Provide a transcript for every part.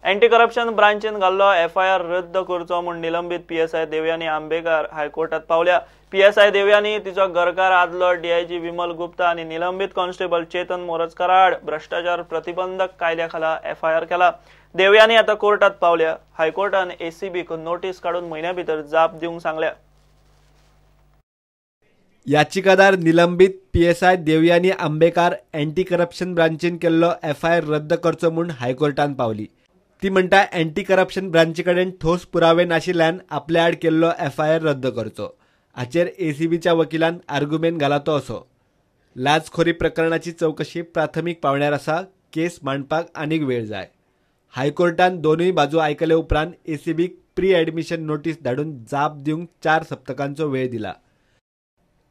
Anti corruption ब्रांचीन घाल्लो FIR रद्द करचो म्हूण निलंबीत पीएसआय देवयानी आंबेकर हायकोर्टात पावल्या। पीएसआय देवयानी तिचो घरकार आदलो डीआयजी विमल गुप्ता आनी निलंबीत कॉन्स्टेबल चेतन मोरजकर आड भ्रष्टाचार प्रतिबंधक कायद्या खाला एफआयआर केला। देवयानी आता कोर्टात पावल्या। हायकोर्टान एसीबीक नोटीस काडून म्हयन्या भितर जाप दिवंक सांगल्या। याचिकादार निलंबीत PSI Devyani Ambekar anti corruption ब्रांचीन केल्लो एफआयआर रद्द करचो म्हूण हायकोर्टान पावली। ती म्हणटा अँटी करप्शन ब्रांची कडेन ठोस पुरावे नाशिल्ल्यान आपल्या आड केल्लो एफआयआर रद्द करचो। हाचेर एसीबीच्या वकिलान आर्ग्युमेंट घाला तो असो, लाचखोरी प्रकरणाची चवकशी प्राथमीक पावण्यार आसा, केस मांडपाक आनीक वेळ जाय। हायकोर्टान दोनूय बाजू आयकले उपरांत एसीबीक प्री एडमिशन नोटीस धाडून जाप दिवंक 4 सप्तकांचो वेळ दिला।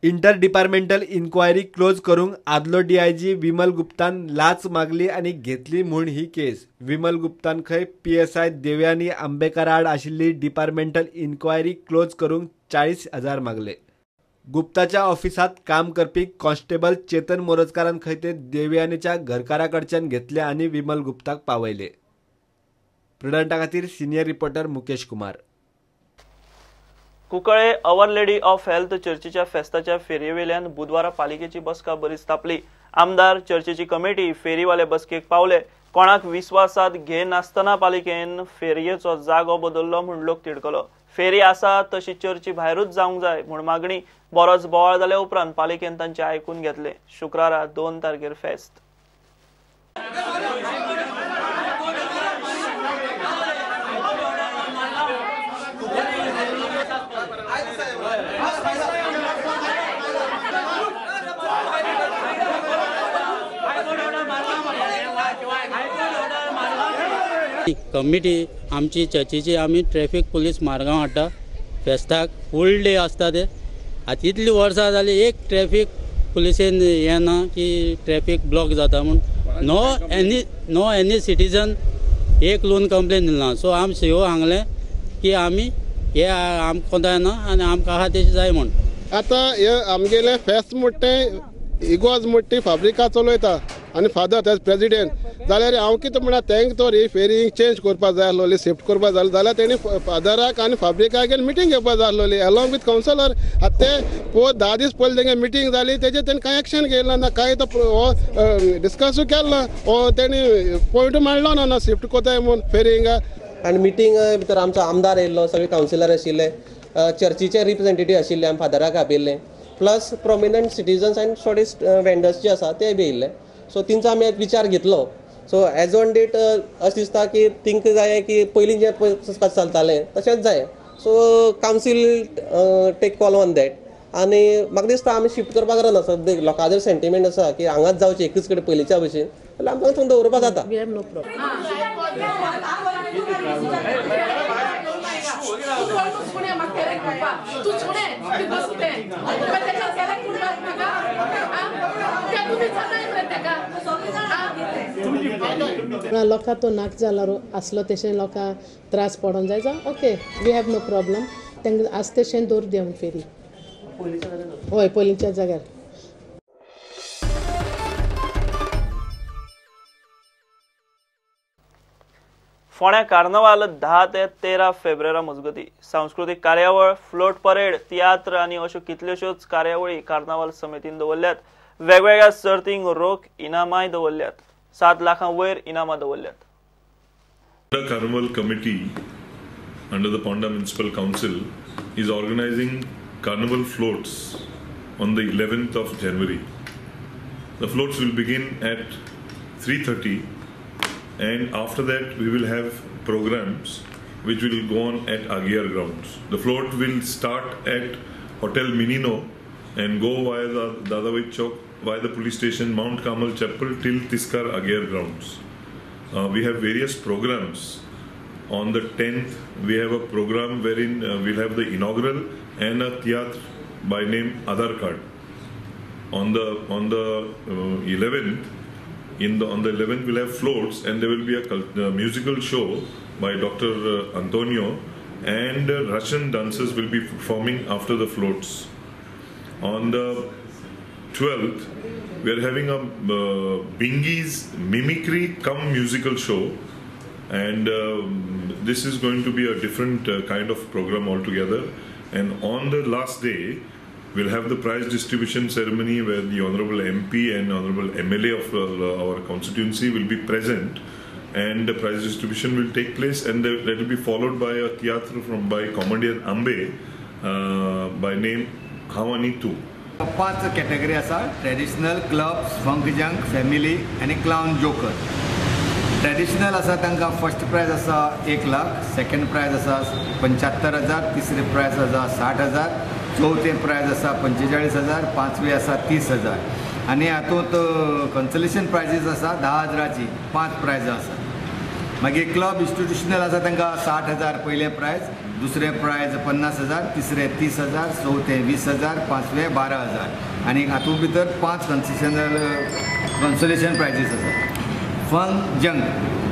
इंटर डिपार्टमेंटल इन्क्वायरी क्लोज करूंक आदलो डीआयजी विमल गुप्तान लाच मागली आनी घेतली म्हूण ही केस। विमल गुप्तान खंय पीएसआय देवयानी आंबेकर आड आशिल्ली डिपार्टमेंटल इन्क्वायरी क्लोज करूंक 40,000 मागले। गुप्ताच्या ऑफिसांत काम करपी कॉन्स्टेबल चेतन मोरजकारान खंय ते देवयानीच्या घरकारा कडच्यान घेतले आनी विमल गुप्ताक पावयले। प्रुडंटा खातीर senior reporter Mukesh Kumar. Cuncolim our lady of health चर्चीच्या फेस्ताच्या फेरयेवेल्यान बुधवारा पालिकेची बसका बरीच तापली। आमदार चर्चेची कमिटी फेरीवाले बसकेक पावले। कोणाक विस्वासात घेनासतना पालिकेन फेरयेचो जागो बदल्लो म्हूण लोक तिडकलो। फेरी आसा तशी चर्ची भायरूच जावंक जाय म्हूण मागणी। बरोच बोवाळ जाल्या उपरांत पालिकेन तांचे आयकून घेतले। शुक्रारा 2 तारखेर फेस्त। कमिटी आमची चर्चीची आमी ट्रॅफिक पुलीस मार्गांव हाडटा। फेस्ताक फूल डे आसता ते। आतां इतली वर्सां जाली एक ट्रॅफिक पुलिसेन हें ना की ट्रॅफिक ब्लॉक जाता म्हूण। नो एनी सिटीजन एक लोन कंप्लेन दिना। सो आम सीओ सांगलें की आमी हे आमकां कोंता येना आनी आमकां आहा तशें जाय म्हूण। आतां हे आमगेलें फेस्त म्हणटा तें इगोर्ज म्हणटा ती फाब्रिका चलयता आनी फादर तेज प्रेजिडेंट जाल्यार हांव कितें म्हणा तांकां तर ही फेरी चेंज करपाक जाय आसलोली, शिफ्ट करपाक जाय जाल्यार तेणी फादराक आनी फाब्रिकाक मिटींग घेवपाक जाय आसलोली अलॉंग विथ कावन्सिलर। आतां ते पयर 10 दीस पयलीं तेंगे मिटींग जाली तेजेर तेणी कांय एक्शन घेयला ना, कांय तो हो डिस्कसूय केलो ना, हो तेणी पॉयंटूय मांडलो ना ना शिफ्ट कोताय म्हूण फेरी हिंगा। आनी मिटींग भितर आमचो आमदार येयल्लो, सगळे कावन्सिलर आशिल्ले, चर्चीचे रिप्रेझेंटेटीव आशिल्ले, आमी फादराक आपयल्ले, प्लस प्रोमिनंट सिटीजन्स आनी थोडे वेंडर्स जे आसा ते बी येयल्ले। सो तेंचो आमी एक विचार घेतलो। सो एज ऑन डेट अशें दिसता की तेंकां जाय की पयलीं जें चलतालें तशेंच जाय। So council take call on that. आनी म्हाका दिसता आमी शिफ्ट करपाक गरज ना। सद्या लोकां जर सेंटिमेंट आसा की हांगाच जावचें एकूच कडेन पयलींच्या भशेन जाल्यार आमकां थंय दवरपाक जाता। लोकां तो नाक जाल्यार आसलो तशें लोकां त्रास पडोंक जाय जावं okay, we have no problem. तांकां आसा तशें दवर दिवंक फेरी हय पयलींच्या जाग्यार। फोंड्या कार्नवाल 10 ते 13 फेब्रुवारी मजगती सांस्कृतीक कार्यावळ, फ्लोट परेड, तियात्र आनी अश्यो कितल्योश्योच कार्यावळी कार्नावाल समितीन दवरल्यात। वेगवेगळ्या सर्तींक रोख इनामाय दवरल्यात। 7 लाखां वयर इनामां दवरल्यात। The Carnival Committee under the Ponda Municipal Council is organizing carnival floats on the 11th of January. The floats will begin at 3:30 and after that we will have programs which will go on at Aguiar grounds. The float will start at Hotel Minino and go via the Dadabhai Chowk, via the police station, Mount Carmel Chapel till Tiskar Aguiar grounds. We have various programs. On the 10th we have a program wherein we'll have the inaugural and a theatre by name Aadhaar Card. On the 11th, on the 11th we'll have floats and there will be a musical show by Dr. Antonio, and Russian dancers will be performing after the floats. On the 12th we are having a Bingi's mimicry cum musical show And this is going to be a different kind of program altogether. And on the last day, we'll have the prize distribution ceremony where the Honorable MP and Honorable MLA of our constituency will be present, and the prize distribution will take place, and that will be followed by a theatre from by comedian Ambe by name Havani Tu. 5 category आसा: traditional, club, funk junk, family आनी क्लावन joker. Traditional आसा तांकां first prize आसा 1 lakh, second prize आसा 75,000, तिसरे prize आसा 60,000, चवथें prize आसा 45,000, पांचवें आसा 30,000. आनी हातूंत कन्सलेशन प्रायजीस आसा 10,000ची 5 प्रायजां आसा. मागीर क्लब इन्स्टिट्युशनल आसा तांकां 60,000 पयलें प्रायज, दुसरें प्रायज 50,000, तिसरें 30,000, चवथें 20,000, पांचवें 12,000. आनी हातूंत भितर 5 कन्सलेशन प्रायजीस आसा. फंक जंक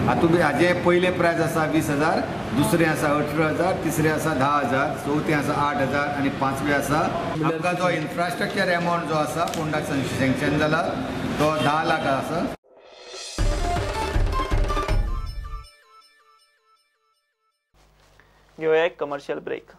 हातूंत हाजें पयलें प्रायज आसा 20,000, दुसरें आसा 18,000, तिसरें आसा 10,000, चवथें आसा 8,000 आनी पांचवें आसा. आमकां जो इन्फ्रास्ट्रक्चर एमावंट जो आसा फोंडा सँक्शन जाला तो 10 लाख आसा. घेवया एक कमर्शियल ब्रेक.